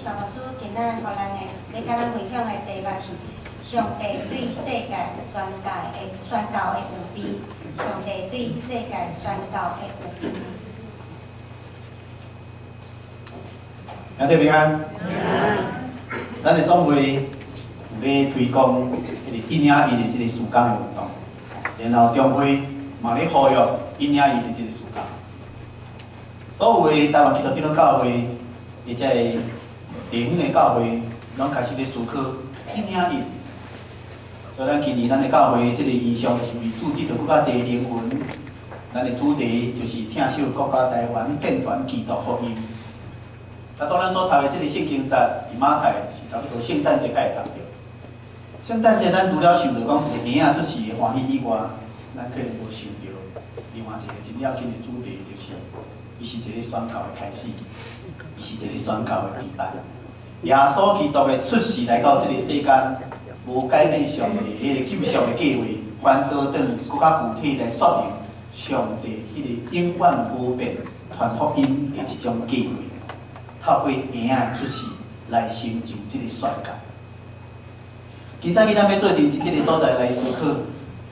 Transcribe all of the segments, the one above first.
沙牧師今仔予咱的，欲佮咱分享的題目是上帝對世界宣告的預備。上帝對世界宣告的預備。兄弟平安。咱的總會有咧推廣彼个一領一的這个事工的運動，然後中會嘛咧呼籲一領一的這个事工。所有的台灣基督長老教會，或者是地方的教會，攏開始咧思考一領一。所以咱今年咱的教會這个異象是為主得著閣較濟靈魂。咱的主題就是疼惜國家台灣，遍傳基督福音。啊，當咱所讀的這个聖經節，佇馬太是差不多聖誕節才會讀著。聖誕節咱除了想著講一个嬰仔出世的歡喜以外，咱可能無想著另外一个真要緊的主題，就是伊是一个宣告的開始，伊是一个宣告的期盼。耶穌基督的出世來到這个世間，無改變上帝彼个救贖的計劃，反倒轉閣較具體來說明上帝彼个永遠無變傳福音的這種計劃。透過嬰仔的出世來成就這个宣告。今早起咱欲做陣佇這个所在來思考，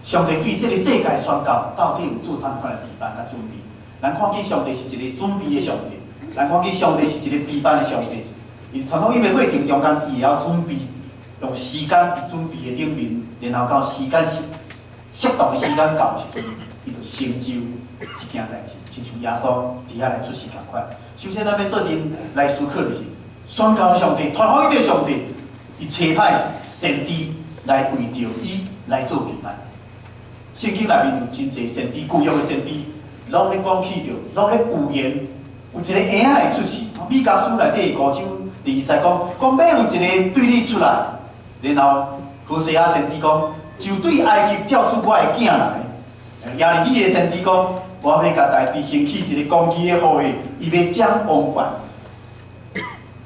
上帝對這个世界宣告到底有做啥款的預辦佮準備？咱看見上帝是一个準備的上帝，咱看見上帝是一個備辦的上帝。伊傳福音的過程中間，伊會曉準備，用時間佇準備的頂面，然後到時間適適當的時間到的時陣，伊就成就這件代誌，親像耶穌佇遐來出世仝款。首先，咱欲做陣來思考的是，宣告的上帝，傳福音的上帝，伊差派先知來為著伊來做預辦。聖經內面有真濟先知，舊約的先知，攏咧講起著，攏咧預言，有一個嬰仔會出世。彌迦書內底五章二節講，講欲有一个對你出來，然後何西阿先知講，就對埃及調出我的囝來。耶利米的先知講，我欲共大衛興起一个公義的後裔，伊欲掌王權。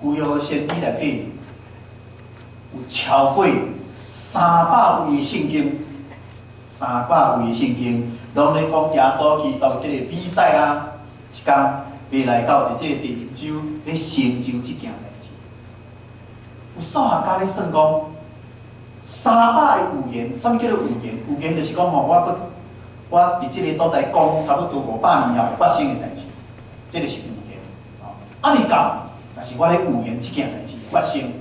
舊約先知內底有超過300位的聖經，300位的聖經，攏咧講耶穌基督這个彌賽亞一工欲來到佇這个地洲，咧成就這件代誌。有數學家咧算講，三百个預言，啥物叫做預言？預言就是講吼，我閣我佇這个所在講，差不多500年後會發生的代誌，這个是預言。吼，猶未到，但是我咧預言這件代誌會發生。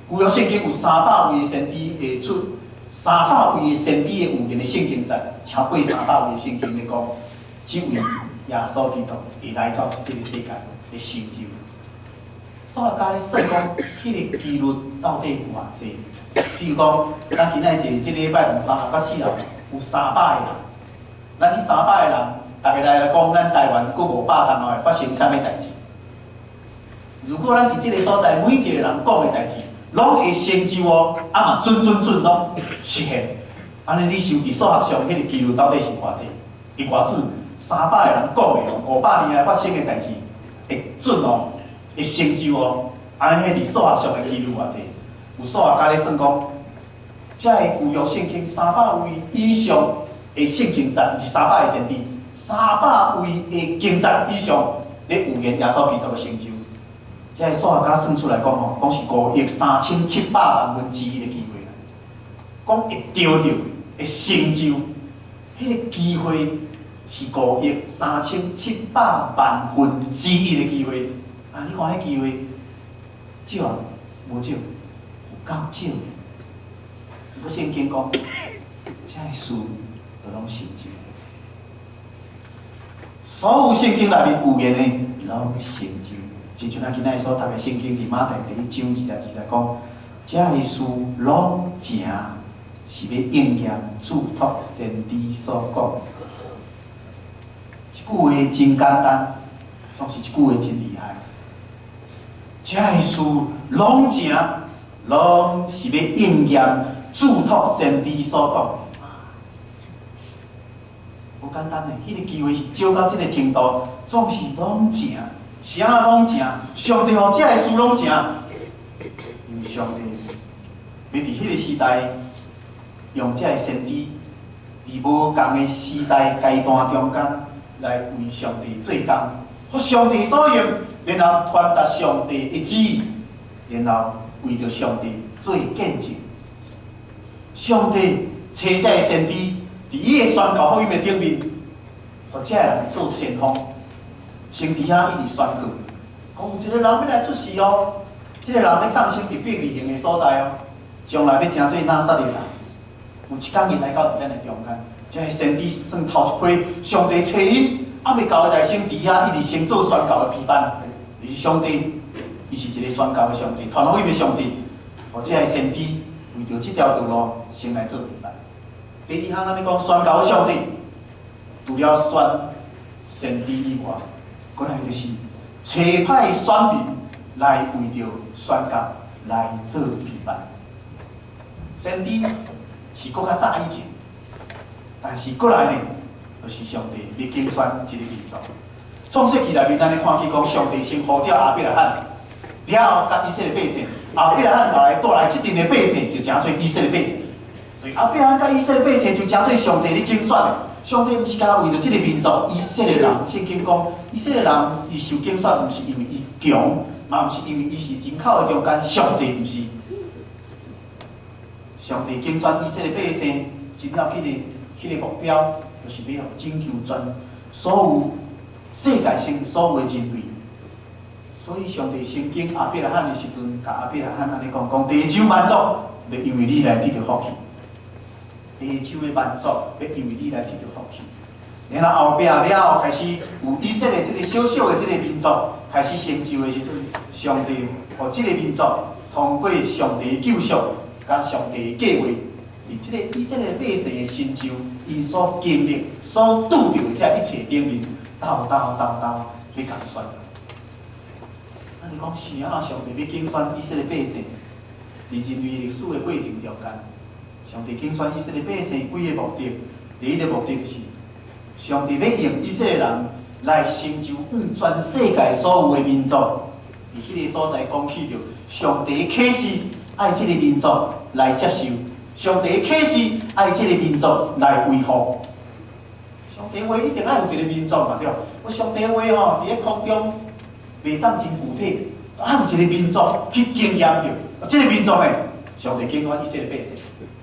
舊約聖經有三百位的先知會出三百位的先知的預言的聖經節，超過三百位的聖經咧講，這位耶穌基督會來到這个世界的成就。數學家咧算講，彼个幾率到底有偌濟？譬如講，咱今仔日這禮拜堂三六佮四樓有三百个人，咱這三百个人，逐家來來講，咱台灣閣500年後會發生啥物代誌？如果咱佇這个所在每一個人講的代誌，攏會成就哦，啊嘛準準準攏實現。按呢，你想佇數學上彼个幾率到底是偌濟？會偌準？三百个人講的哦，500年來發生的代誌會準哦，會成就哦。按呢，彼佇數學上的幾率偌濟？有數學家咧算講，這个舊約聖經三百位以上的聖經節，毋是三百个先知，三百位的經節以上咧預言耶穌基督的成就。這个數學家算出來講吼，講是5億3700萬分之一的機會啦。講會著著會成就，彼个機會是5億3700萬分之一的機會。啊，你看彼機會少啊？無少，有夠少。毋過聖經講，這个事都攏成就。所有聖經內面預言的，攏成就。親像咱今仔日所讀的聖經，佇馬太第一章二十二節講，這个事攏成是欲應驗囑託先知所講。這句話真簡單，總是這句話真厲害。這个事攏成，攏是欲應驗囑託先知所講。無簡單的，彼个機會是少到這个程度，總是攏成。是按怎攏成？上帝予這个事攏成，因為上帝欲佇彼个時代用這个先知，佇無仝的時代階段中間來為上帝做工，予上帝所用，然後傳達上帝的旨意，然後為著上帝做見證。上帝差這个先知，佇伊的宣告福音的頂面，予這个人做先鋒，先佇遐一直宣告，講有一個人欲來出世哦，這個人欲降生佇伯利恆的所在哦，將來欲成做拿撒勒人。有一工伊來到佇咱的中間，這个先知算頭一批，上帝差𪜶，猶未到的代先佇遐一直先做宣告的批判，就是上帝，伊是一個宣告的上帝，傳福音的上帝，予這个先知為著這條道路先來做批判。第二項，咱欲講宣告的上帝，除了選先知以外，閣來就是差派選民來為著宣告來做批判。先知是閣較早以前，但是過來呢，就是上帝欲揀選一个民族。創世記內面，咱咧看見講，上帝先呼召亞伯拉罕，了後佮以色列百姓，亞伯拉罕後來帶來這陣的百姓，就成做以色列百姓。所以亞伯拉罕佮以色列百姓就成做上帝咧揀選的。上帝毋是干焦為著這个民族以色列人，聖經講以色列人伊受揀選，毋是因為伊強，嘛毋是因為伊是人口的中間上濟，毋是。上帝揀選以色列百姓，真要緊的彼个目標，就是欲拯救全所有世界上所有的人類。所以上帝先揀亞伯拉罕的時陣，共亞伯拉罕按呢講，講地洲萬族欲因為你來得著福氣。地洲的萬族欲因為你來得著福氣。然後後壁了後開始有以色列這个小小的這个民族開始成就的時陣，上帝予這个民族通過上帝的救贖，佮上帝的計劃，佇這个以色列百姓的成就，𪜶所經歷、所拄著的這一切頂面，鬥鬥鬥鬥欲共選。咱就講是按怎上帝欲揀選以色列百姓，佇人類歷史的過程中間，上帝揀選以色列百姓幾个目的？第一个目的就是，上帝欲用以色列人來成就全世界所有的民族。佇彼个所在講起著，上帝啟示愛這个民族來接受，上帝啟示愛這个民族來維護。上帝話一定愛有一个民族嘛對？我上帝話吼，佇咧空中袂當真具體，愛有一个民族去經驗著。這个民族呢，上帝揀選以色列百姓，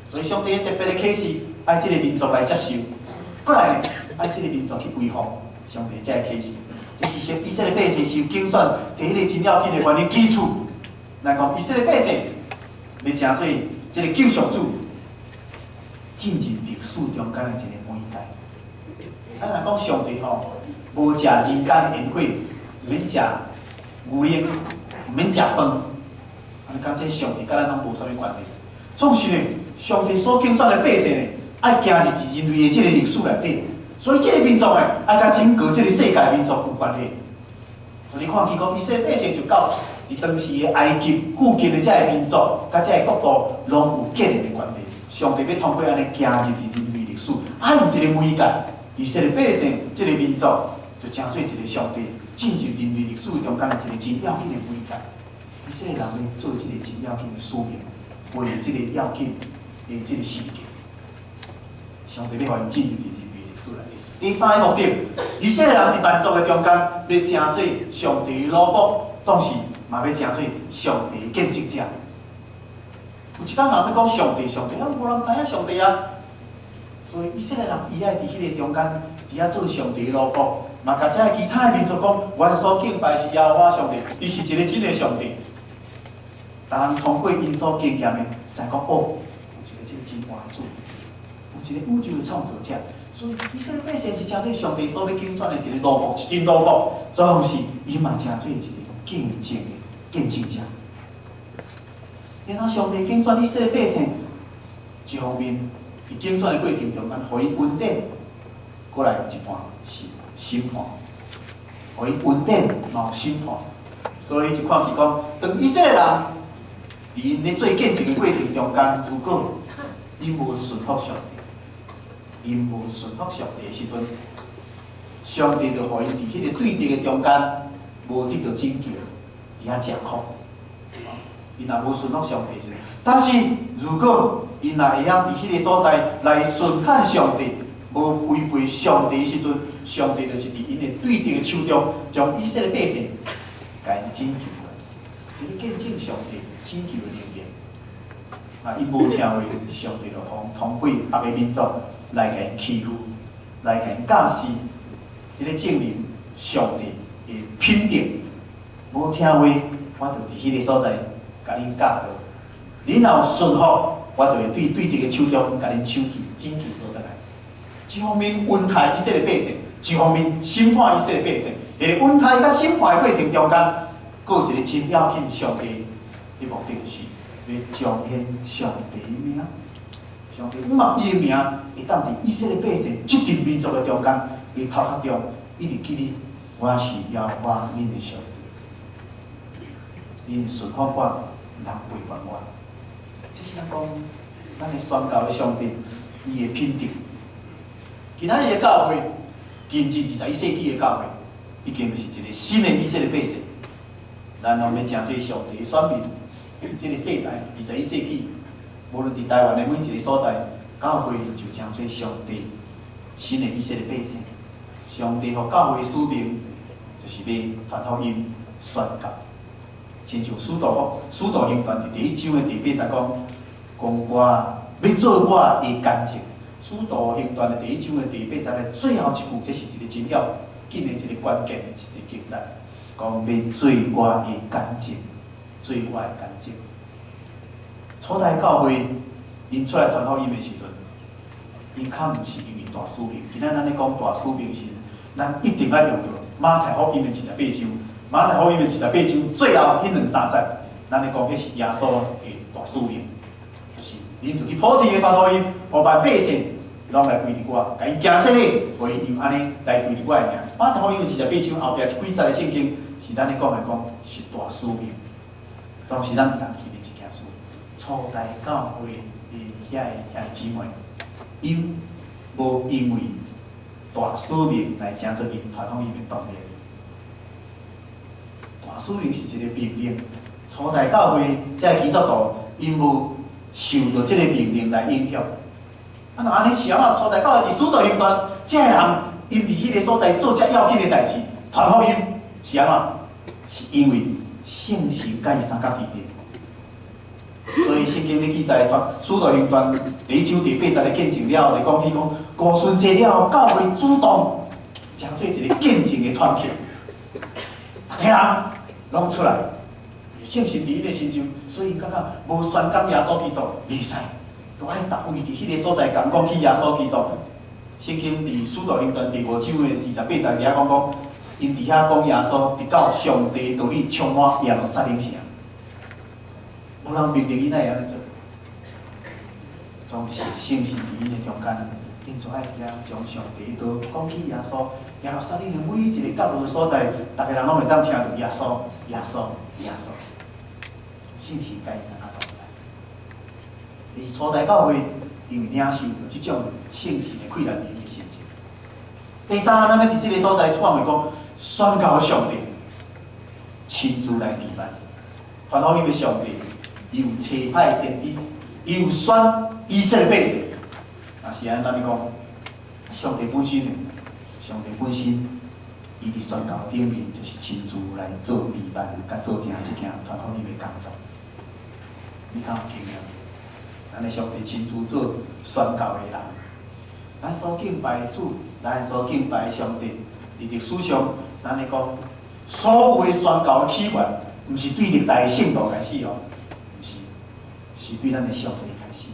所以上帝特別的啟示愛這个民族來接受，過來呢，愛這个民族去維護上帝這个啟示。這是以色列百姓受揀選第一个真要緊的原因基礎。來講，以色列百姓欲成做這个救贖主進入歷史中間的一个媒介。咱若講上帝吼，無食人間的煙火，毋免食牛奶，毋免食飯，按呢講這上帝佮咱攏無啥物關係。總是呢，上帝所揀選的百姓呢，愛行入去人類的這个歷史內底，所以這个民族呢，愛佮整個這个世界民族有關係。所以你看見講，以色列百姓就到佇當時的埃及附近的這个民族，佮這个國度攏有建立的關係。上帝欲通過按呢行入去人類歷史，愛有一个媒介，以色列百姓這个民族就成做一个上帝進入人類歷史中間的一個真要緊的媒介。以色列人咧做這個真要緊的使命，為這个要緊的這个事件，上帝欲予𪜶進入人類歷史內底。第三个目的，以色列人佇萬族的中間，欲成做上帝的奴僕，總是嘛欲成做上帝的見證者。有一工人欲講上帝，上帝，啊，無人知影上帝啊。所以以色列人伊愛佇彼个中間，佇遐做上帝的奴僕，嘛共這个其他的民族講，阮所敬拜是耶和華上帝，伊是一个真的上帝。當通過𪜶所經驗的，才講哦，有一個這个真活的主，有一個宇宙的創造者。所以以色列百姓是成做上帝所欲揀選的一个奴僕，一陣奴僕，總是伊嘛成做一個見證的見證者。然後上帝揀選以色列百姓，一方面佇揀選的過程中間，予𪜶恩典，過來一半是審判，予𪜶恩典嘛有審判。所以你就看見講，當以色列人佇𪜶咧做見證的過程中間，如果𪜶無順服上帝，𪜶無順服上帝的時陣，上帝就予𪜶佇彼个對敵的中間無得著拯救，佇遐食苦。𪜶若無順服上帝時陣，但是如果𪜶若會曉佇彼个所在來順服上帝，無違背上帝的時陣，上帝就是佇𪜶的對敵的手中，將以色列百姓拯救的，一个見證上帝拯救的能力。啊，𪜶無聽話，上帝就予通鬼合的民族來共𪜶欺負，來共𪜶教示，這個證明上帝的品德。無聽話，我就佇彼個所在共恁教導。恁若有順服，我就會對敵的手中共恁搶去，拯救倒轉來。一方面恩待以色列百姓，一方面審判以色列百姓。佇個恩待佮審判的過程中間，閣有一個真要緊，上帝的目的是欲彰顯上帝的名。上帝毋伊的名會當佇以色列百姓這陣民族的中間，伊頭殼中一直記得我是耶和華恁的上帝，恁順服我，毋通背叛我。這是咱講，咱的宣教的上帝，伊的品德。今仔日的教會，今日21世紀的教會，已經是一個新的以色列百姓。咱攏欲成做上帝的選民，這個世代21世紀，無論佇台灣的每一個所在，教會就成做上帝新的以色列百姓。上帝予教會使命，就是欲傳福音、宣教。親像使徒行傳佇第一章的第八節講，講我欲做我的見證。使徒行傳的第一章的第八節的最後一句，這是一個真要緊的一個關鍵的一個經節，講欲做我的見證，做我的見證。初代教會𪜶出來傳福音的時陣，𪜶較毋是因為大使命。今仔咱咧講大使命時，咱一定愛用著馬太福音的二十八章。馬太福音的二十八章最後彼兩三節，咱咧講彼是耶穌的大使命，就是恁就去普天下傳福音，予萬百姓攏來歸入我，共𪜶行洗禮，予𪜶用按呢來歸入我的名。馬太福音的二十八章後壁幾節的聖經，是咱咧講來講是大使命，總是咱毋通記的一件事。初代教會的遐个兄弟姊妹，𪜶無因為大使命來成做𪜶傳福音的動力。大使命是一個命令，初代教會這个基督徒，𪜶無受著這個命令來影響。啊，若按呢是按怎？初代教會佇使徒行傳，這个人𪜶佇彼個所在做遮要緊的代誌，傳福音是按怎？是因為聖神佮伊相佮佇咧。所以聖經咧記載，使徒行傳第一章第八節的見證了後，就講起講五旬節了後，教會主動成做一個見證的團體，逐家人攏出來，聖神佇𪜶的身上，所以𪜶感覺無宣講耶穌基督袂使，都愛逐位佇彼个所在共講起耶穌基督。聖經佇使徒行傳第五章的28節佇遐講講，𪜶佇遐講耶穌，直到上帝道理充滿耶路撒冷城。無人命令𪜶愛按呢做，總是聖神佇𪜶的中間，𪜶就愛佇遐將上帝的道講起耶穌。耶路撒冷的每一個角落的所在，逐家人攏會當聽著耶穌、耶穌、耶穌。聖神佮伊相佮同在。這是初代教會因為領受著這種聖神的氣力佇𪜶的身上。第三，咱欲佇這个所在看會講，宣教上帝親自來置辦，傳福音的上帝，伊有差派先知，伊有選以色列百姓。若是按呢，咱欲講，上帝本身呢？上帝本身，伊佇宣教頂面就是親自來做示範，佮做成這件傳福音的工作。你敢有經驗？咱的上帝親自做宣教的人，咱所敬拜的主，咱所敬拜的上帝，佇歷史上，咱咧講，所有的宣教的起源，毋是對歷代的聖徒開始哦，毋是，是對咱的上帝開始。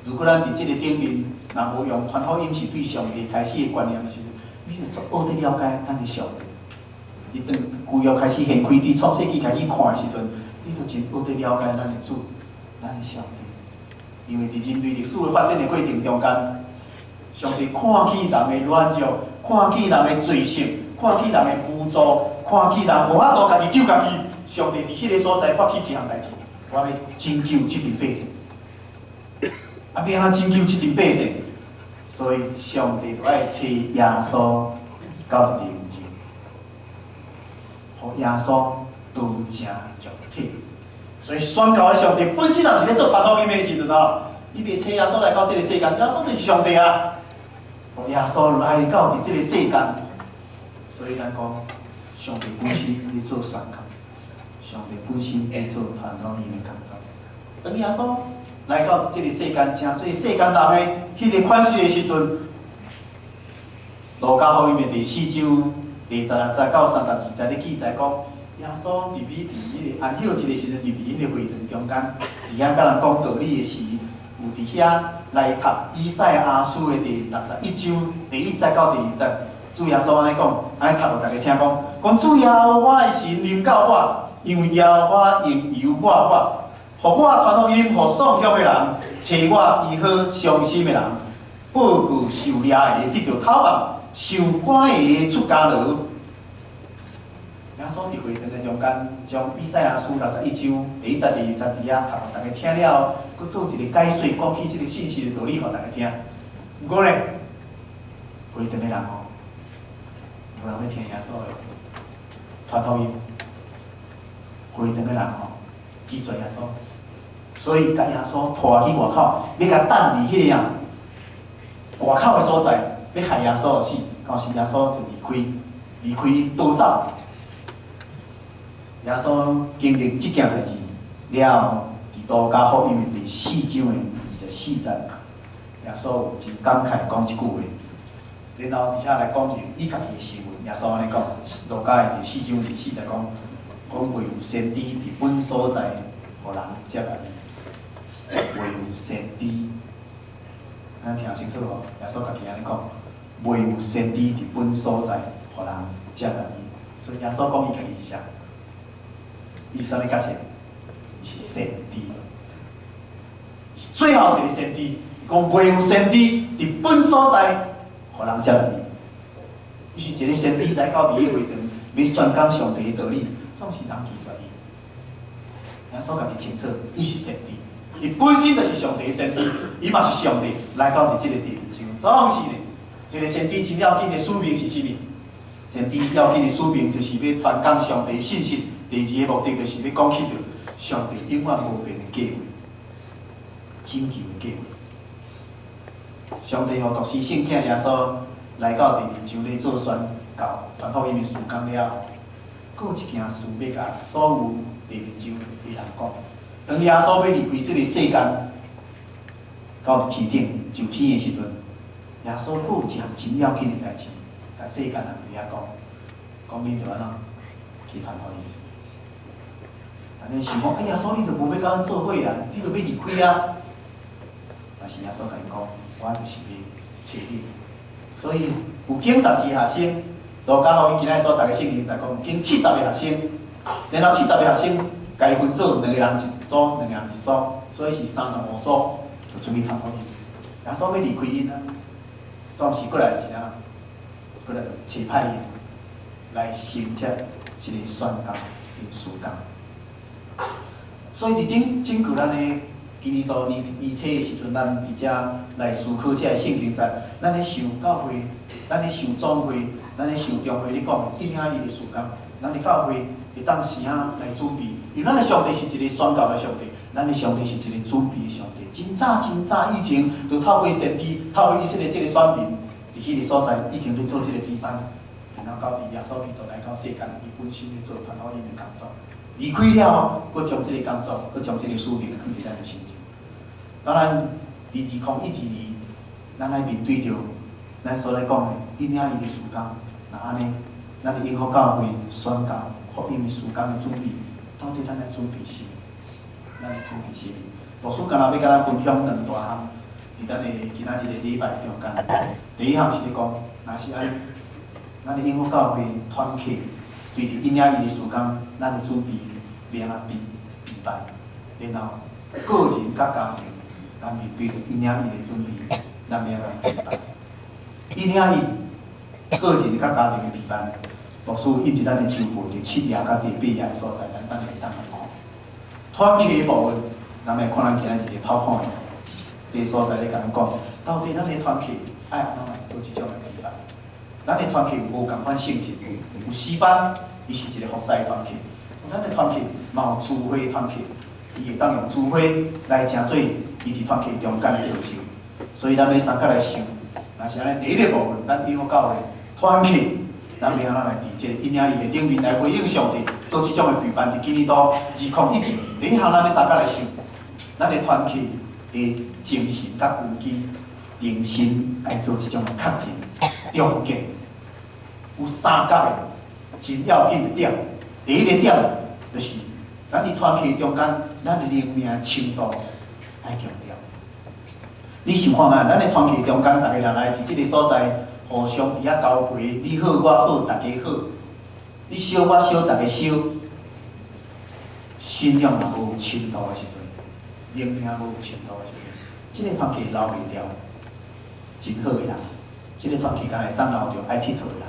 如果咱佇這个頂面，若無用傳福音是對上帝開始的觀念的時陣，你就足學得了解咱的上帝。你當舊約開始掀開，佇創世紀開始看的時陣，你就真學得了解咱的主，咱的上帝。因為佇人類歷史的發展的過程中間，上帝看見人的軟弱，看見人的罪性，看見人的無助，看見人無法度家己救家己，上帝佇彼个所在發起一項代誌，我欲拯救這陣百姓。啊，欲按怎拯救這陣百姓？所以上帝就愛差耶穌到人間，予耶穌道成肉體。所以宣教的上帝本身也是咧做傳福音的時陣哦，伊袂差耶穌來到這个世間，耶穌就是上帝啊！予耶穌來到佇這个世間，所以咱講上帝本身咧做宣教。上帝本身欲做傳福音的工作。當耶穌來到這個世間，成做世間人的彼个款式的時陣，路加福音的第四章第16節到32節咧記載講，耶穌佇彼個安息日的時陣，佇彼個會堂中間，佇遐佮人講道理的時，有佇遐來讀以賽亞書的第61章第一節到第二節。主耶穌按呢講，按呢讀予逐家聽講，講主耶和華的神臨到我，因為耶和華用油抹我，予我傳福音予喪怯的人，揣我醫好傷心的人，報告受掠的得著釋放，受關的出監牢。耶穌佇會堂的中間，將以賽亞書61章第一節、第二節佇遐讀予逐家聽了後，閣做一個解說，講起這個信息的道理予逐家聽。毋過咧，會堂的人吼，無人欲聽耶穌的傳福音，會堂的人吼拒絕耶穌，所以共耶穌拖去外口，欲共等佇彼个啊外口的所在，欲害耶穌死，到時耶穌就離開，離開逃走。耶穌經歷這件代誌了後，佇路加福音的第四章的24節，耶穌有真感慨講這句話。然後佇遐來講明伊家己的身份，耶穌按呢講，路加的第四章24節講，講未有先知佇本所在予人接納伊，未有先知，咱聽清楚無？耶穌家己按呢講，未有先知佇本所在予人接納伊，所以耶穌講伊家己是啥？伊是啥物角色？伊是先知，是最後一个先知。講未有先知佇本所在。予人接納伊，伊是一个先知來到佇個會堂，欲宣講上帝的道理，總是人拒絕伊。耶穌家己清楚，伊是先知，伊本身就是上帝的先知，伊嘛是上帝來到佇這個地面上，總是呢，一个先知真要緊的使命是啥物？先知要緊的使命就是欲傳講上帝信息。第二个目的就是欲講起著上帝永遠無變的計劃，拯救的計劃。上帝予獨生聖子耶穌來到地面上咧做宣教、傳福音的事工了後，閣有一件事欲共所有地面上的人講。當耶穌欲離開這个世間，到天頂上天的時陣，耶穌閣有一項真要緊的代誌，共世間人佇遐講，講恁著按怎去傳福音。按呢想講，哎，耶穌你著無欲佮阮做伙啊，你著欲離開啊。但是耶穌共𪜶講，我就是欲揣恁。所以有揀12個學生，路加福音今仔所讀的聖經在講，有揀七十個學生，然後七十個學生共伊分做兩個人一組，兩個人一組，所以是35組就出去傳福音。耶穌欲離開𪜶啊，總是過來是按怎？過來就差派𪜶來承接這个宣教的事工。所以佇頂整個咱的今年度年年初的時陣，咱佇遮來思考這个聖經節，咱咧想教會，咱咧想總會，咱咧想中會咧講應領伊的事工，咱的教會會當時啊來準備，因為咱的上帝是一個宣教的上帝，咱的上帝是一個準備的上帝。真早真早以前，就透過先知，透過以色列這个選民，佇彼个所在已經咧做這个準備，然後到佇耶穌基督來到世間，伊本身咧做傳福音的工作。離開了後，閣將這个工作，閣將這個使命囥佇咱的身上。當然，佇2012年，咱愛面對著咱所咧講的應領伊的事工，若按呢，咱的永福教會宣教福音的事工的準備，到底咱來準備啥物？咱來準備啥物？牧師今仔欲佮咱分享兩大項，佇咱的今仔日的禮拜中間。第一項是咧講，若是按呢，咱的永福教會團契對佇應領伊的事工，咱的準備欲按怎備辦？然後個人佮家庭，咱面對應領伊的準備，咱欲按怎備辦？應領伊個人佮家庭的備辦，牧師印佇咱的周報第七頁佮第八頁的所在，咱等下會當來看。團契的部分，咱來看咱今仔日的跑看的所在咧，共咱講，到底咱的團契愛按怎來做這種的備辦？咱的團契有無仝款性質？有詩班，伊是一个服侍的團契；咱的團契嘛有聚會團契，伊會當用聚會來成做伊佇團契中間的造就。所以咱欲相佮來想，若是按呢，第一个部分，咱永福教會團契，咱欲按怎來佇這个應領伊的頂面來回應上帝，做這種的備辦。佇今年度2012，第一項咱欲相佮來想，咱的團契的精神佮根基，重新來做這種的確認、重建，有三角的真要緊的點。第一個點就是咱佇團契中間，咱的靈命深度愛強調。你想看覓？咱的團契中間，逐个人來佇這个所在，互相佇遐交陪，你好我好，大家好。你燒我燒，大家燒。信仰若無深度的時陣，靈命無深度的時陣，這个團契留袂牢真好的人，這个團契敢會當留著愛𨑨迌的人，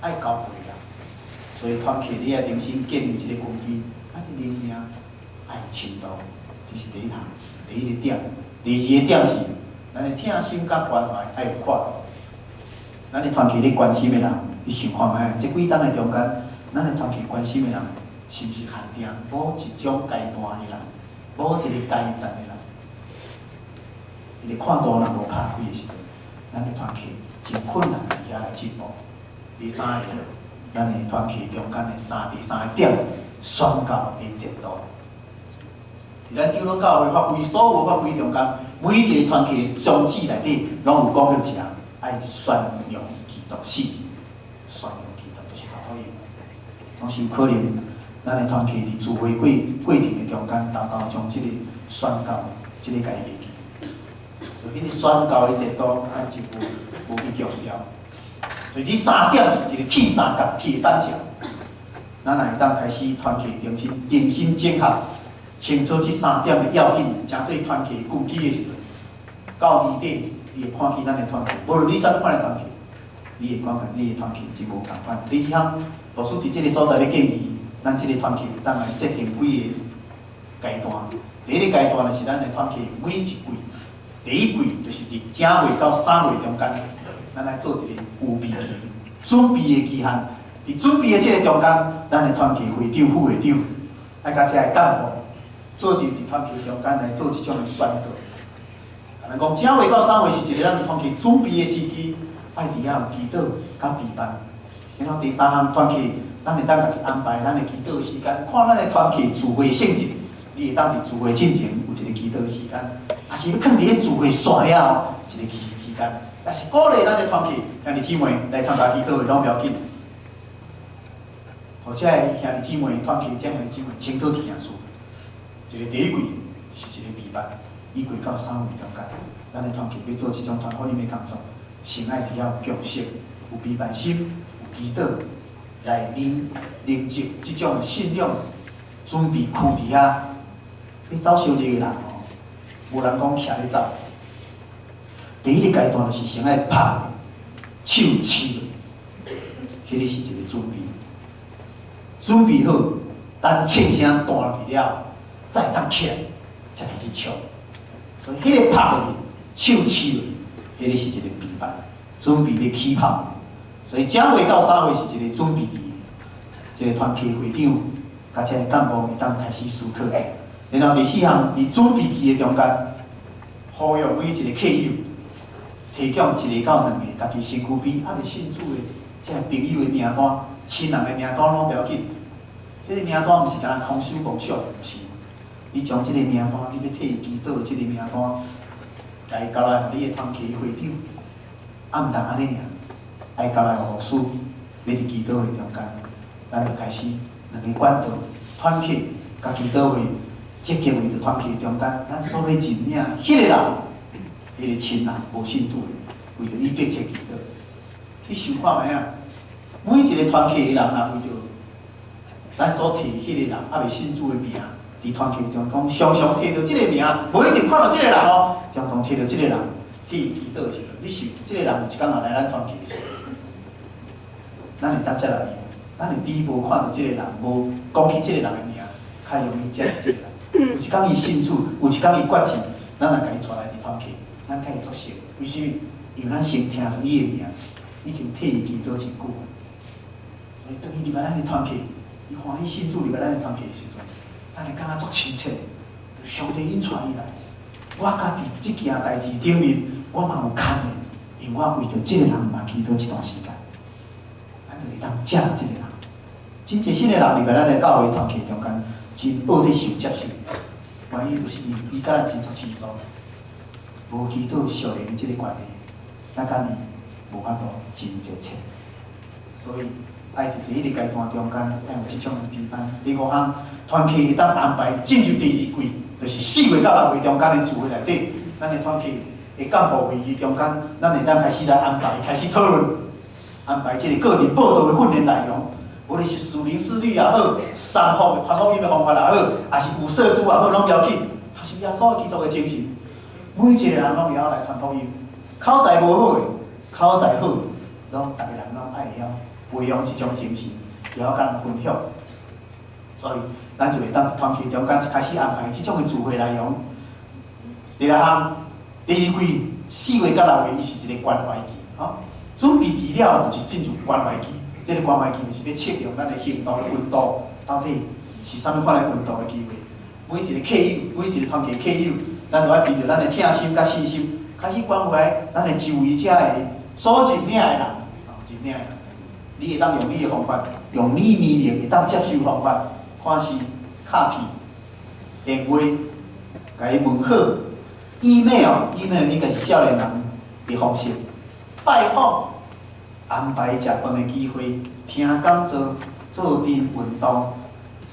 愛交陪的人。所以團契你愛重新建立這个根基，咱的靈命愛深度，這是第一項，第一個點。第二個點是，咱的疼心佮關懷愛有闊度。咱的團契咧關心的人，你想看覓？這幾冬的中間，咱的團契關心的人，是毋是限定某一種階段的人，某一个階層的人？伊咧看圖若無拍開的時陣，咱的團契真困難佇遐來進步。第三个，咱的團契中間的第三個點，宣教的節度。佇咱長老教會法規，所有法規中間，每一個團契的宗旨內底，攏有講著一項，愛宣揚基督死，宣揚基督就是傳福音。總是有可能，咱的團契佇聚會過程的中間，沓沓將這個宣教這个共伊袂記。所以，彼個宣教的節度，咱就無去強調。所以，這三點是一個鐵三角、鐵三角。咱若會當開始團契重新重新整合，清楚這三點的要緊，成做團契根基的時陣，到年底你會看見咱的團契，無論你啥物款的團契，你會感覺你的團契真無仝款。第二項，牧師佇這个所在欲建議，咱這个團契當來設定幾个階段。第一个階段就是咱的團契每一季，第一季就是佇正月到三月中間，咱來做一個預備期、準備的期限。佇準備的這个中間，咱的團契會長、副會長，愛佮這个幹部做陣佇團契中間來做這種的宣告。咱講正月到三月是一个咱團契準備的時機，愛佇遐有祈禱佮備辦。然後第三項團契，咱會當家己安排咱的祈禱時間，看咱的團契聚會性質，你會當佇聚會進前有一个祈禱時間，抑是欲囥佇咧聚會散了後一个期間，抑是鼓勵咱的團契兄弟姊妹來參加祈禱會攏無要緊。予這个兄弟姊妹團契這兄弟姊妹清楚一件事，一个第一季是一个備辦，一季到三月中間，咱的團契欲做這種傳福音的工作，先愛佇遐有共識，有備辦心，有祈禱，來凝凝聚這種信仰，準備區佇遐，欲走燒熱的人吼，無人講徛咧走。第一个階段就是先愛拍手試，彼个是一个準備。準備好，等銃聲彈落去了，再當起來，才開始衝。所以，彼个拍落去，手試落去，彼个是一個備辦，準備欲起跑。所以，正月到三月是一個準備期，這个團契會長佮這个幹部會當開始思考。然後第四項，佇準備期的中間，呼籲每一個客友提供一个到兩个家己身軀邊猶未信主的這个朋友的名單、親人的名單攏無要緊。這个名單毋是干焦空想妄想，毋是。你將這个名單，你欲替伊祈禱這个名單，來交來予你的團契會長，啊，毋但按呢爾，愛交來予牧師，欲佇祈禱會中間，咱就開始兩个管道，團契佮祈禱會，積極為著團契中間，咱所欲認領彼個人，彼個親人無信主的，為著伊迫切祈禱。你想看覓啊？每一个團契的人，若為著咱所提彼个人猶未信主的名，佇團契中講，常常提著這个名，無一定看著這个人哦，常常提著這个人，替伊祈禱的時陣，你想，這个人有一工若來咱團契的時陣，咱會當接納伊，咱會比無看著這个人，無講起這个人的名，較容易接納這个人。有一工伊信主，有一工伊決志，咱若共伊帶來佇團契，咱共伊足熟。為啥物？因為咱先聽著伊的名，已經替伊祈禱真久。所以當伊入來咱的團契，伊歡喜信主入來咱的團契的時陣，咱會感覺足親切。上帝引帶伊來，我家佇這件代誌頂面，我嘛有牽連，因為我為著這个人嘛祈禱這段時間，咱就會當接納這个人。真濟新的人入來咱的教會團契中間，真學咧受接受，原因就是因為伊佮咱真足親疏，無祈禱屬靈的這个關係，咱佮伊無法度真熱切。所以愛佇第一个階段中間，愛有這種的陪伴。第五項，團契會當安排進入第二季，就是4月到6月中間的聚會內底，咱的團契的幹部會議中間，咱會當開始來安排，開始討論安排這个個人報道的訓練內容。無論是屬靈思慮也好，三福傳福音的方法也好，抑是有設置也好，攏無要緊。學習耶穌基督的精神，每一個人攏會曉來傳福音。口才無好的，口才好，攏逐个人攏愛會曉培養這種精神，會曉佮人分享。所以，咱就會當團契中間開始安排這種的聚會內容。第二項，第二季4月到6月，伊是一个關懷期，吼。準備期了，就是進入關懷期。這个關懷期就是欲測量咱的行動的溫度，到底是啥物款的溫度的機會。每一个客友，每一个團契客友，咱都愛憑著咱的疼心佮信心，開始關懷咱的周圍遮的所認領的人，認領的人。你會當用你的方法，用你年齡會當接受方法，看是卡片、電話，共伊問好，email，email 應該是少年人的方式，拜訪。安排食飯的機會，聽講座、做陣運動，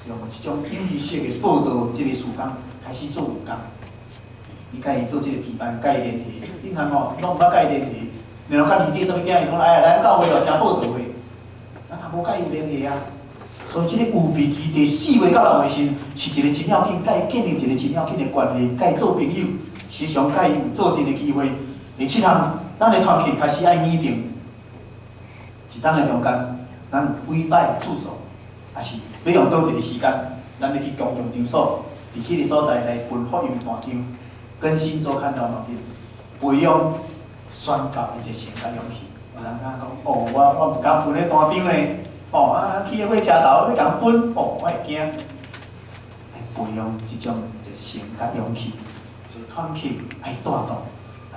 用這種有意識的報道，這个時間開始做有工。你共伊做這个陪伴，共伊聯繫，恁通吼攏毋捌共伊聯繫，然後佮年底做物囝，伊講哎呀來教會哦聽報道會，咱也無共伊有聯繫啊。所以這个預備期佇4月到6月時，是一个真要緊，共伊建立一个真要緊的關係，共伊做朋友，時常共伊有做陣的機會。第七項，咱的團契開始愛擬定。一冬的中間，咱有幾擺次數，抑是欲用佗一個時間，咱欲去公共場所，佇彼个所在來分福音單張，更新周刊了嘛緊，培養宣教的熱誠佮勇氣。有人敢講，哦，我毋敢分彼單張咧，哦啊，去火車頭欲共分，哦，我會驚。愛培養這種熱誠佮勇氣，所以團契愛帶動，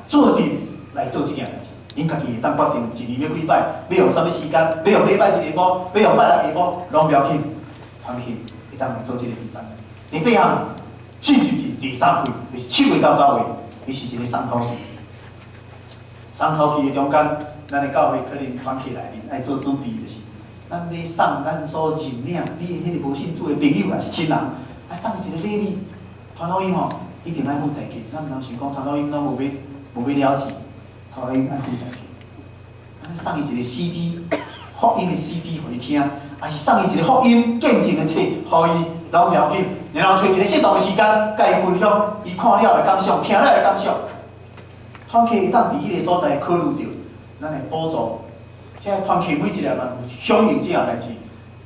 做陣來做這件代誌。恁家己會當決定一年欲幾擺，欲用啥物時間，欲用禮拜日下晡，欲用拜六下晡，攏無要緊。團契會當來做這个陪伴。第八項，進入去第三季，就是7月到9月，伊是一个鬆土期。鬆土期的中間，咱的教會可能團契內面愛做準備，就是咱欲送咱所認領你的彼个無信主的朋友，抑是親人，愛送一个禮物。傳福音吼，一定愛付代價。咱毋通想講傳福音攏無欲了錢。傳福音愛付代價，咱送伊一个 CD，福音的 CD 予伊聽，抑是送伊一个福音見證的冊，予伊攏無要緊。然後揣一个適當的時間，共伊分享，伊看了的感想，聽了的感想。團契會當佇彼个所在考慮著，咱會補助。這團契每一個人有響應這項代誌，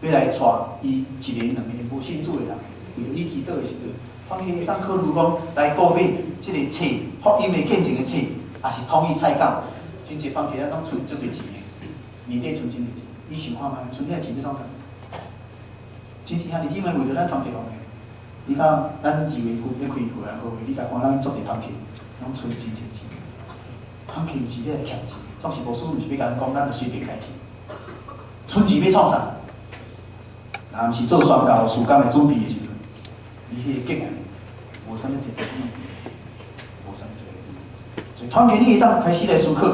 欲來帶伊一個、兩個無信主的人，為著伊祈禱的時陣，團契會當考慮講來購買這个冊，福音的見證的冊。抑是統一採購，真濟團契咱攏存足濟錢的，年底存真濟錢。你想看覓？存遐錢欲創啥？真濟兄弟姊妹為著咱團契奉獻，你看咱2月份欲開會來好會，你共看咱足濟團契，攏存真濟錢。團契毋是咧欠錢，總是牧師毋是欲共咱講，咱就隨便開錢。存錢欲創啥？若毋是做宣教事工的準備的時陣，你彼個結案無啥物特別意義，無啥物特別意義。所以團契你會當開始來思考，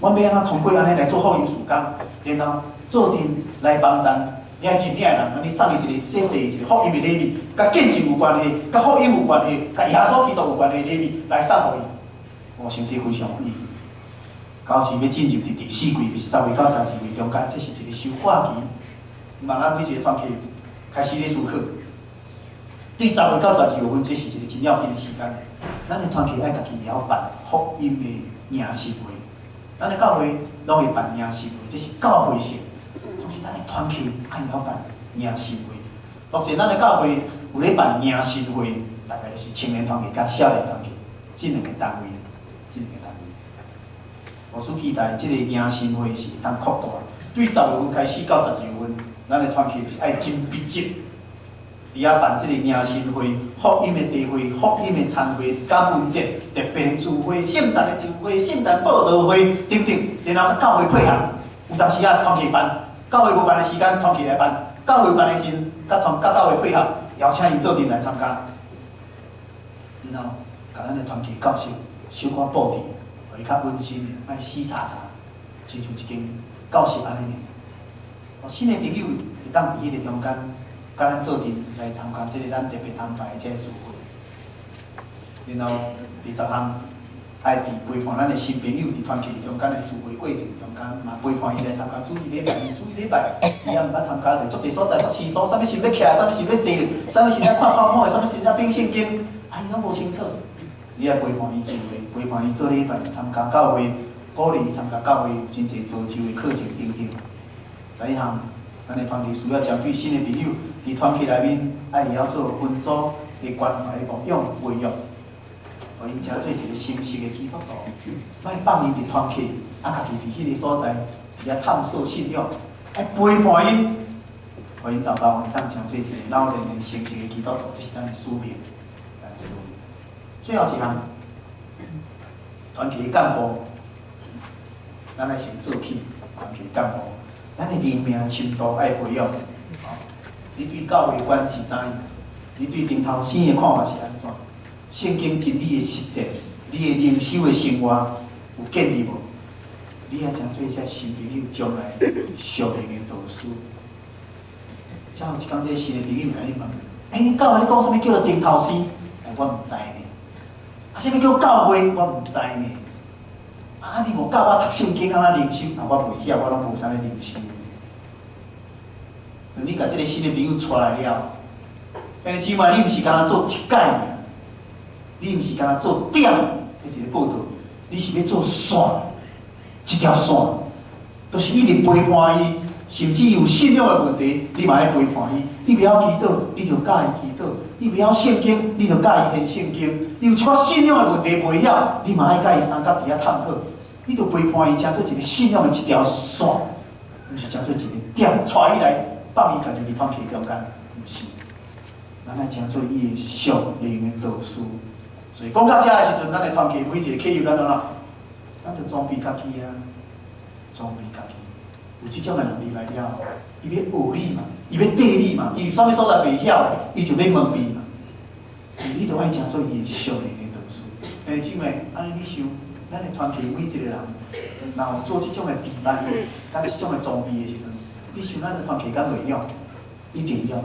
阮欲按怎通過按呢來做福音事工，然後做陣來幫贊，你愛認領的人，你送伊一個細細一個福音的禮物，佮見證有關係，佮福音有關係，佮耶穌基督有關係的禮物來送予伊。我想這非常有意義。到時欲進入佇第四季，就是10月到12月中間，這是一個收割期。嘛，咱每一個團契開始咧思考，對10月到12月份，這是一個真要緊的時間。咱的團契愛家己會曉辦福音的迎新會，咱的教會攏會辦迎新會，這是教會性。總是咱的團契愛曉辦迎新會。目前咱的教會有咧辦迎新會，大概就是青年團契佮少年團契這兩個單位，這兩個單位。我所期待這个迎新會是會當擴大，對10月份開始到12月份，咱的團契就是愛真密集。佇遐辦這个迎新會、福音的茶會、福音的餐會、感恩節、特別的聚會、聖誕的聚會、聖誕報道會等等，然後佮教會配合。有當時仔團契辦，教會無辦的時間，團契來辦；教會辦的時陣，佮團佮教會配合，邀請𪜶做陣來參加。然後，共咱的團契教室小可布置，予伊較溫馨的，莫死查查，親像一間教室按呢爾。哦，新的朋友會當佇彼个中間，佮咱做陣來參加這个咱特別安排的這个聚會。然後第十項，愛佇陪伴咱的新朋友佇團契中間的聚會過程中間，嘛陪伴伊來參加主日禮拜，因為主日禮拜伊也毋捌參加，就足濟所在，足稀疏，啥物時欲徛，啥物時欲坐，啥物時愛看跑跑的，啥物時愛反聖經，啊，伊攏無清楚。你愛陪伴伊聚會，陪伴伊做禮拜參加教會，鼓勵伊參加教會有真濟造就的課程等等。十一項，咱的團契需要針對新的朋友，佇團契內面愛會曉做分組的關懷牧養培育，予𪜶成做一個成熟的基督徒，莫放𪜶佇團契，啊，家己佇彼个所在佇遐探索信仰，愛陪伴𪜶，予𪜶沓沓會當成做一個老練的成熟的基督徒，這是咱的使命。咱的使命。最後一項，團契幹部，咱愛先做起團契幹部，咱的靈命深度愛培養。你對教會觀是怎樣？你對頂頭生的看法是按怎？聖經真理的實踐，你的靈修的生活有建立無？你愛成做這新朋友將來屬靈的導師。才有一工，這個新的朋友共你問：欸，你教會咧講啥物叫做頂頭生？欸，我毋知呢。啊，啥物叫教會？我毋知呢。啊，你無教我讀聖經，按怎靈修？啊，我袂曉，我攏無啥物靈修。當你共這个新的朋友帶來了，兄弟姊妹，你毋是干焦做一屆爾，你毋是干焦做點的一个報道，你是欲做線，一條線，就是一直陪伴伊，甚至有信仰的問題，你嘛愛陪伴伊。伊袂曉祈禱，你就教伊祈禱；伊袂曉聖經，你就教伊研聖經。伊有一寡信仰的問題袂曉，你嘛愛佮伊相佮佇遐探討。你就陪伴伊，成做一个信仰的一條線，毋是成做一个點，帶伊來放伊家己佇團契中間，毋是。咱愛成做伊的屬靈的導師。所以講到遮的時陣，咱的團契每一個契約咱怎怎，咱就裝備家己啊，裝備家己。有這種的人入來了後，伊欲學你嘛，伊欲綴你嘛，伊有啥物所在袂曉的，伊就欲問你嘛。所以你就愛成做伊的屬靈的導師。兄弟姊妹，按呢你想，咱的團契每一個人，若有做這種的備辦，佮這種的裝備的時陣，你想咱的團契敢袂勇？一定勇。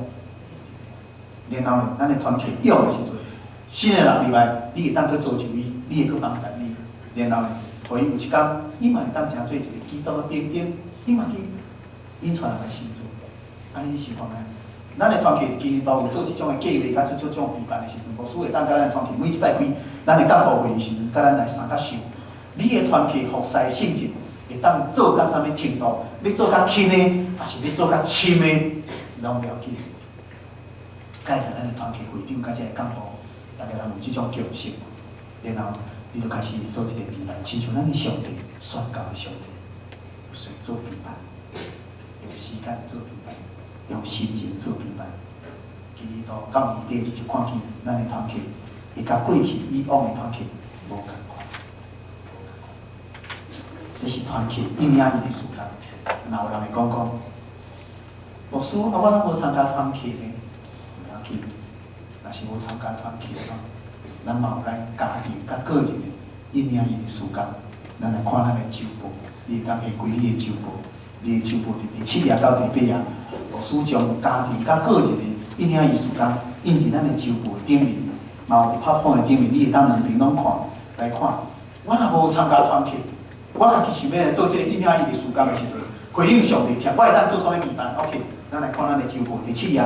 然後呢，咱的團契勇的時陣，新的人入來，你會當去造就伊，你會去幫助伊。然後呢，予伊有一工，伊嘛會當成做一個基督的兵丁，伊嘛去引帶人來信主。按呢你想看覓？咱的團契今年度有做這種的計劃，佮做這種備辦的時陣，牧師會當佮咱的團契每一擺開咱的幹部會議時陣，佮咱來相佮想，你的團契服侍性質會當做到啥物程度？欲做較輕的，抑是欲做較深的，攏無要緊。蓋在咱的團契會長佮這个幹部，大家人有這種共識，然後你就開始做這個備辦，親像咱的上帝宣教的上帝，有需做備辦，用時間做備辦，用心情做備辦。今年度到年底，你就看見咱的團契會佮過去以往的團契無仝款。這是團契應影伊的時間。若有人會講講，牧師啊，我攏無參加團契呢，無要緊。若是無參加團契吼，咱嘛有咱家庭佮個人的應影伊的時間。咱來看咱的週報，你會當下開你的週報，你的週報佇第七頁到第八頁，牧師將家庭佮個人的應影伊時間印佇咱的週報頂面，嘛有佇拍破的頂面，你會當兩邊攏看來看。我若無參加團契，我家己想欲來做這个應影伊的時間的時陣，回應上帝聽，我會當做啥物備辦？OK，咱來看咱的週報第七頁。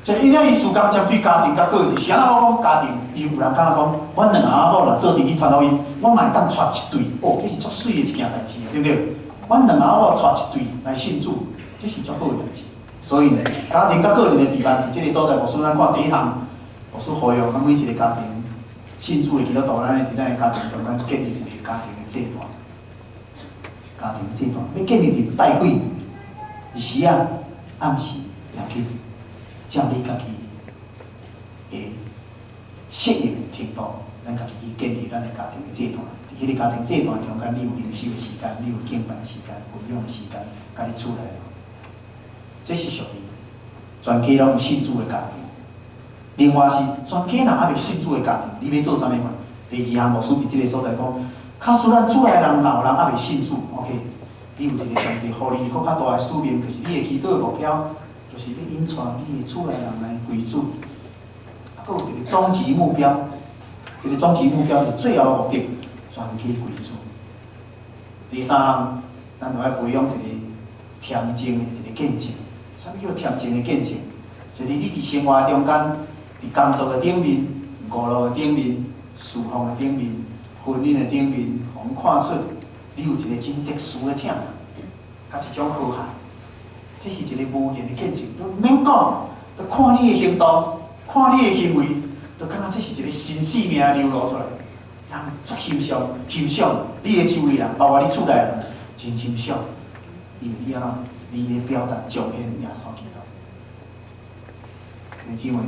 這應影伊時間針對家庭佮個人，是按怎我講家庭？伊有人敢若講，阮兩翁仔某若做陣去傳福音，我嘛會當帶一對，哦，這是足媠的一件代誌，對毋對？阮兩翁仔某帶一對來信主，這是足好的代誌。所以呢，家庭佮個人的備辦，這个所在，牧師咱看第一項，牧師呼籲咱每一個家庭信主的基督徒，咱會佇咱的家庭中間建立一個家庭的祭壇。家庭的祭壇欲建立佇拜會，日時仔、暗時，也去照你家己的適應的程度，咱家己去建立咱的家庭的祭壇。佇彼个家庭祭壇中間，你有靈修的時間，你有敬拜時間、分享的時間，佮你厝內。這是屬於全家攏信主的家庭。另外是全家人猶未信主的家庭，你欲做啥物款？第二項牧師佇這个所在講，假使咱厝內人若有人猶未信主，OK，你有一個上帝予你閣較大的使命，就是你的祈禱的目標，就是欲引帶你的厝內人來歸主。啊，閣有一個終極目標，這個終極目標是最後的目的，全家歸主。第三項，咱就愛培養一個恬靜的一個見證。啥物叫恬靜的見證？就是你佇生活中間，佇工作的頂面、娛樂的頂面、侍奉的頂面、婚姻的頂面，予人看出你有一個真特殊的疼，佮一種和諧。這是一個無言的見證，都毋免講，都看你的行動，看你的行為，都感覺這是一個新生命流露出來。人足欣賞，欣賞你的周圍人，包括你厝內人，真欣賞，因為你按怎，你咧表達彰顯耶穌基督。弟兄姊妹，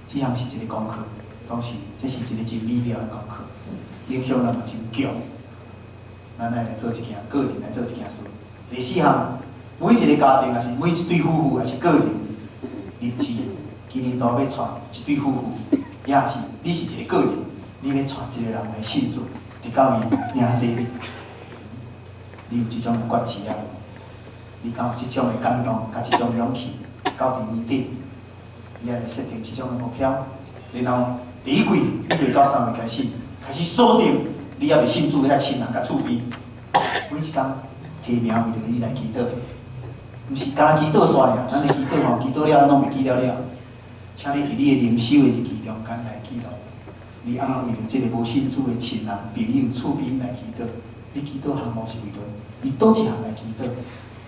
這項是一個功課，總是這是一個真美妙的功課，影響力嘛真強。咱來做一件個人來做一件事。第四項，每一個家庭，抑是每一對夫婦，抑是個人，立志今年度欲帶一對夫婦，抑是你是一個個人，你欲帶一個人來信主，直到伊領洗禮，你有這種的決志啊？你敢有這種的感動，佮這種勇氣，到佇年底，你愛來設定這種的目標，然後第一季1月到3月開始，開始鎖定你猶未信主的遐親人佮厝邊，每一工提名為著你來祈禱，毋是干焦祈禱煞爾，咱的祈禱吼，祈禱了攏袂記了了，請你佇你的靈修的日記中間來記錄，你按怎為著這個無信主的親人、朋友、厝邊來祈禱？你祈禱項目是為著伊佗一項來祈禱？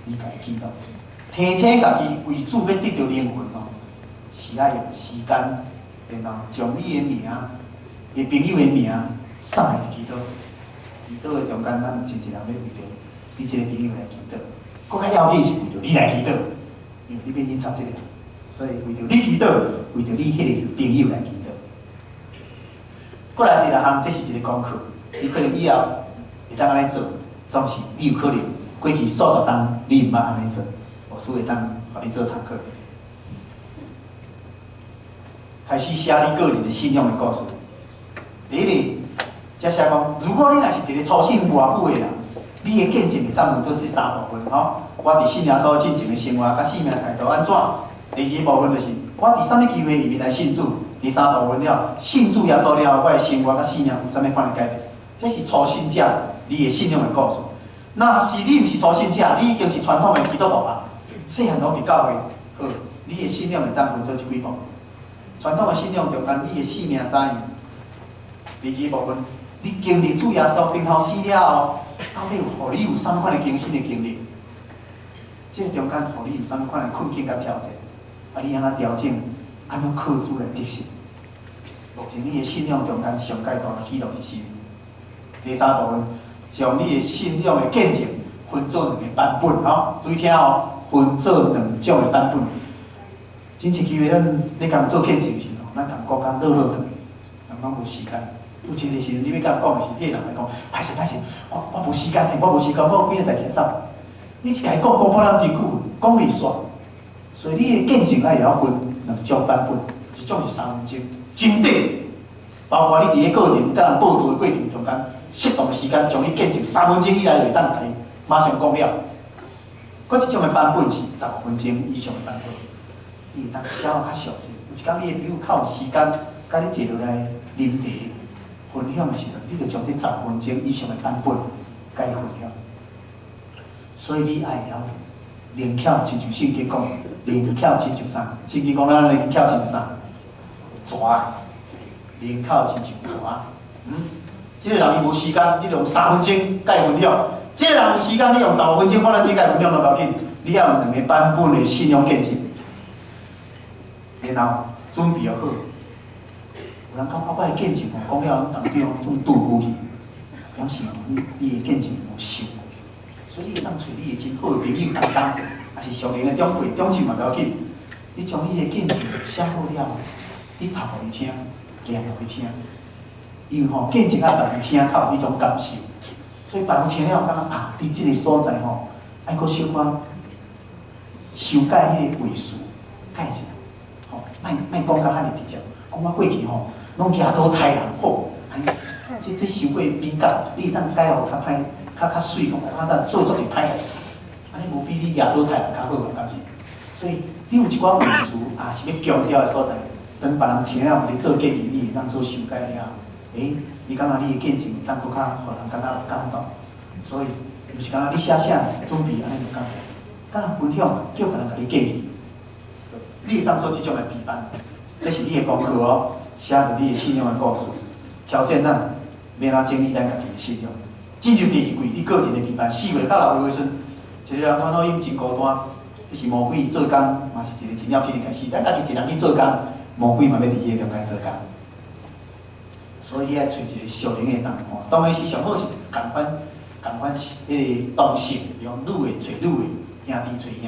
你共伊祈禱，提醒家己為主欲得著靈魂哦，是愛用時間，然後將你的名、伊朋友的名送來祈禱。祈禱的中間，咱有真濟人欲為著你這個朋友來祈禱，閣較要緊是為著你來祈禱，因為你欲引導這個人，所以為著你祈禱，為著你彼个朋友來祈禱。過來第六項，這是一個功課，你可能以後會當按呢做，總是你有可能過去數十冬你毋捌按呢做，牧師會當予你做參考。開始寫你個人的信仰的故事。第一個，才寫講，如果你若是一個初信偌久的人，你的見證會當分做這三部分吼。我佇信耶穌進前的生活佮生命態度按怎？第二部分就是我佇啥物機會裡面來信主？第三部分了，信主耶穌了後，我的生活佮生命有啥物款的改變？這是初信者你的信仰的故事。若是你毋是初信者，你已經是傳統的基督徒啊，細漢攏佇教會，好，你的信仰會當分做這幾部分。傳統的信仰中間，你的生命怎樣？第二部分，你經歷主耶穌釘頭死了後，到底有予你有啥物款的更新的經歷？這個中間予你有啥物款的困境佮挑戰？啊，你按怎調整？按怎靠主來得勝？目前你的信仰中間上蓋大的起落是啥物？第三部分，將你的信仰的見證分做兩個版本，吼，注意聽哦，分做兩種的版本。真濟機會，咱咧共做見證時吼，咱共講甲落落長，人攏無時間。有真濟時陣，你欲共講的時，彼个人來講，歹勢歹勢，我無時間，我無時間，我有幾个代誌走。你一共伊講講破人真久，講袂煞。所以你的見證愛會曉分兩種版本，一種是3分鐘，真短，包括你佇咧個人佮人報道的過程中間，適當的時間將你見證三分鐘以內就會當共伊馬上講了。閣一種的版本是15分鐘以上的版本，你會當寫較詳細。有一工你的朋友較有時間，佮你坐落來啉茶分享的時陣，你就將這十分鐘以上的版本共伊分享。所以你愛會曉靈巧，親像聖經講，靈巧親像啥？聖經講咱靈巧親像啥？蛇，靈巧親像蛇。嗯，這個人伊無時間，你就用三分鐘共伊分享；這個人有時間，你用十五分鐘、半鐘共伊分享都無要緊。你要有兩個版本的信仰見證，然後準備好。有人講啊，我的見證吼，講了當中攏拄糊去，表示你的見證無受。所以你會當揣你的真好的朋友同工，抑是屬靈的長輩、長輩嘛無要緊。你將你的見證寫好了，你讀予伊聽，念予伊聽。因為吼見證愛別人聽較有彼種感受，所以別人聽了感覺啊，你這个所在吼，愛閣小可修改彼个话词，改一下，吼，莫莫讲甲遐爾直接，講我過去吼，攏舉刀刣人，好，這傷過敏感，你會當改予較歹、較媠講，我較早做足濟歹代志，按呢無比你舉刀刣人較好，敢是？所以你有一寡話詞，也是欲強調的所在，當別人聽了，你做建議，你會當做修改了後，欸，你感覺你的見證會當閣較予人感覺有感動，所以毋是干焦你寫寫準備按呢就講，佮人分享，叫別人共你建議，你會當做這種的陪伴，這是你的功課哦，寫著你的信仰的故事，挑戰咱欲按怎整理咱家己的信仰。進入第二季，你個人的陪伴，4月到6月的時陣，一个人傳福音真孤單，這是魔鬼做工，嘛是一個真要緊的開始。咱家己一人去做工，魔鬼嘛欲佇彼个中間做工。所以你愛揣一個屬靈的同伴，當然是上好是仝款仝款彼个同性，比如講女的揣女的，兄弟揣兄弟，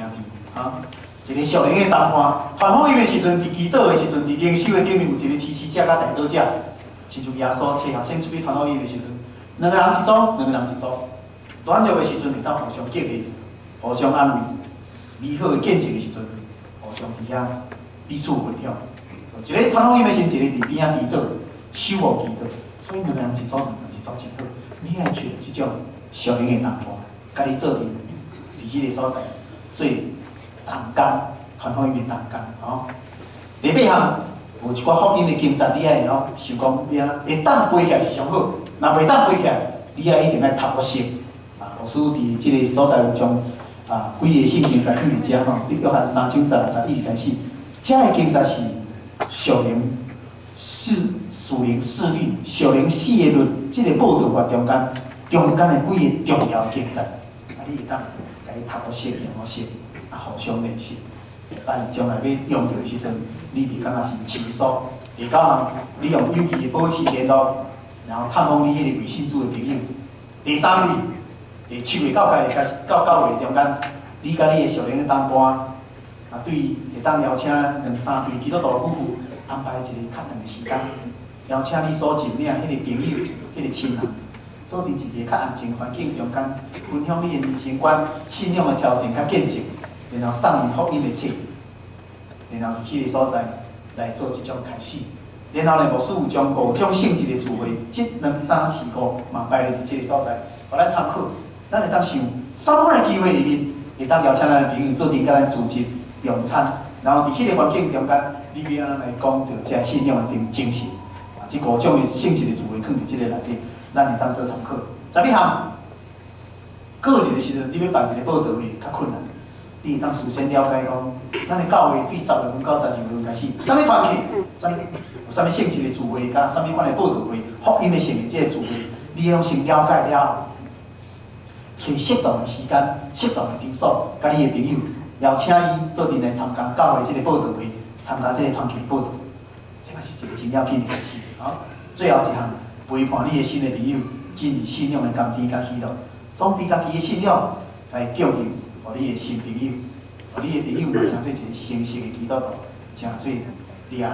哈。一個屬靈的同伴，傳福音的時陣，佇祈禱的時陣，佇靈修的頂面有一個支持者佮代禱者，親像耶穌揣學生出去傳福音的時陣，兩個人一組，兩個人一組，軟弱的時陣會當互相激勵、互相安慰，美好的見證的時陣，互相佇遐彼此分享。一个傳福音的時陣，一个佇邊仔祈禱，守護祈禱，所以兩個人一組，兩個人一組真好。你愛揣這種屬靈的同伴，佮你做陣佇彼个所在做同工，傳福音的同工，吼。第八項有一寡福音的經節，你愛會曉想講，你按怎會當背起來是上好，若袂當背起來，你愛一定愛讀予熟。啊，老師佇這个所在有將幾个聖經節放佇遮吼，佇約翰3章16、11開始，這个經節是屬靈四屬靈四律、屬靈四个律，這个報道法中間中間的幾个重要經節，啊，你會當共伊讀予熟、念予熟，啊，互相練習。等將來欲用著的時陣，你袂感覺真生疏。第九項，你用友誼的保持聯絡，然後探訪你彼个未信主的朋友。第三位，第七月到九月開始到9月中間，你佮你的屬靈的同伴，啊，對會當邀請兩三對基督徒夫婦安排一个較長的時間，邀請你所認領彼个朋友、彼个親人，做陣佇一个較安靜環境中間，分享你的人生觀、信仰的挑戰佮見證，然後送伊福音的冊，然後佇彼个所在來做這種開始。然後呢，牧師有將五種性質的聚會，這兩三四五嘛擺佇這个所在，予咱參考。咱會當想，啥物款的機會裡面，會當邀請咱的朋友做陣佮咱聚集用餐，然後佇彼个環境中間，你欲按怎來講著這信仰的精神？啊，這五種的性質的聚會，放佇這个內底，咱會當做參考。11項，個人的時陣，你欲辦一个報道會較困難。你會當事先了解講，咱的教會對10月份到12月份開始，啥物團契，啥物有啥物性質的聚會，佮啥物款的報道會，福音的性質這个聚會，你攏先了解了後，揣適當的時間、適當的場所，佮你的朋友邀請伊做陣來參加教會這个報道會，參加這个團契報道，這嘛是一个真要緊的代誌。好，最後一項，陪伴你的新的朋友進入信仰的甘甜佮喜樂，總比家己的信仰來供應，予你的新朋友，予你的朋友嘛成做一个成熟的基督徒，成做掠人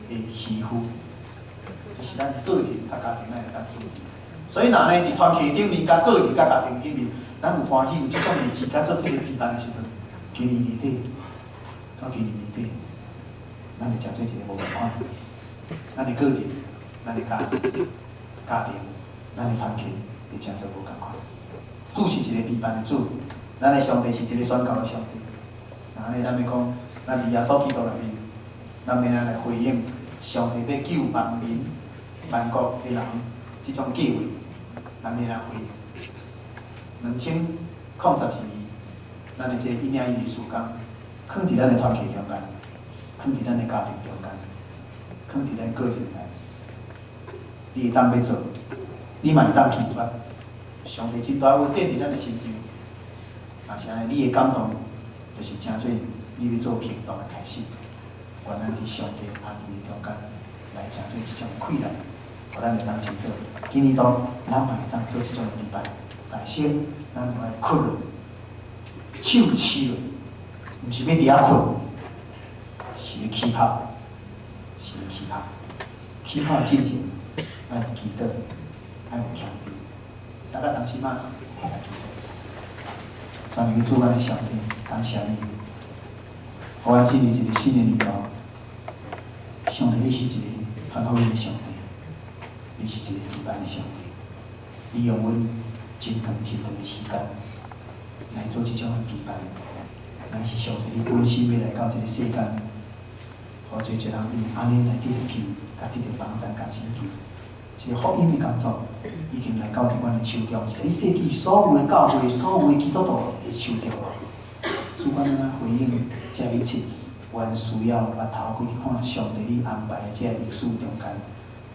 的漁夫。這是咱個人佮家庭愛來較注意。所以若呢，佇團契頂面、佮個人佮家庭頂面，咱有歡喜有這種日子，佮做這个陪伴的時陣，今年年底到今年年底，咱會成做一个無仝款。咱的個人、咱的家庭、咱的團契，會成做無仝款。主是一個陪伴的主，咱的上帝是一個宣教的上帝。按呢，咱欲講，咱佇耶穌基督內面，咱欲按怎來回應上帝欲救萬民、萬國的人這種計劃，咱欲按怎回應？2012年，咱的這個一領一事工，囥佇咱的團契中間，囥佇咱的家庭中間，囥佇咱個人內，你會當欲做，你嘛會當拒絕。上帝真大話點佇咱的心上，若是按呢，你的感動就是成做你欲做行動的開始。願咱佇上帝安慰中間來成做這種氣力，予咱會當真做。今年度咱嘛會當做這種禮拜，但先咱就愛睏落，手持落，毋是欲佇遐睏，是欲起跑，是欲起跑。起跑進前，愛有祈禱，愛有謙卑。三個同時嘛，來祈禱。全能的主，咱的上帝，感謝你，予阮進入一个新的年度。上帝，你是一个傳福音的上帝，你是一個陪伴的上帝。你用阮真長真長的時間來做這種的陪伴，乃是上帝你本身欲來到這个世間，予濟濟人因按呢來得著救，共得著幫助共拯救。這个福音的工作已經來到佇阮的手中，是佇世紀所有的教會、所有的基督徒的手中。主，阮按怎回應這一切？阮需要目頭開去看上帝你安排的這個歷史中間，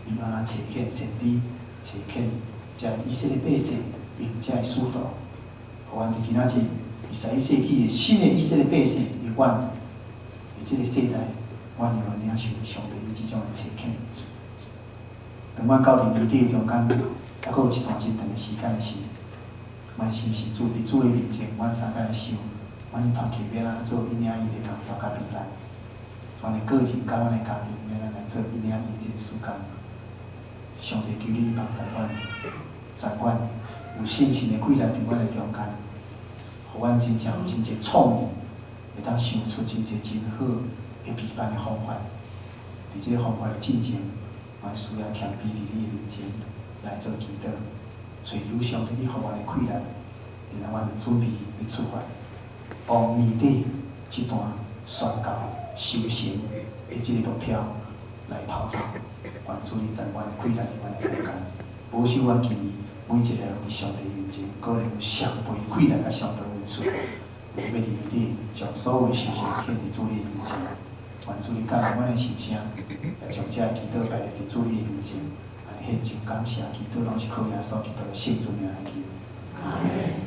你按怎差遣先知，差遣這以色列百姓，用這个使徒，予阮佇今仔日21世紀的新的以色列百姓，永遠佇這个世代，阮永遠領受上帝你這種的差遣。當阮到佇年底中間，猶閣有一段真長的時間的時，阮是毋是主佇主的面前，阮三個來想，阮團契欲按怎做引領伊的工作佮陪伴，阮的個人佮阮的家庭欲按怎來做引領伊這个事工。上帝求你幫助阮，助阮有信心的氣力佇阮的中間，予阮真正有真濟創意，會當想出真濟真好的陪伴的方法。佇這个方法的進前，阮需要謙卑佇你的面前來做祈禱，尋求上帝你予阮的氣力，然後阮就準備欲出發，往年底這段宣告收成的這个目標來跑走。願主你賜阮的氣力佇阮的中間，保守阮今年每一個人佇上帝面前，閣會有雙倍氣力佮雙倍恩賜，有欲佇年底將所有的收成獻佇主你的面前。願主你感動阮的心聲，也將這个祈禱擺佇主你的面前，按呢獻上感謝祈禱，攏是靠耶穌基督的聖尊名來求。阿門。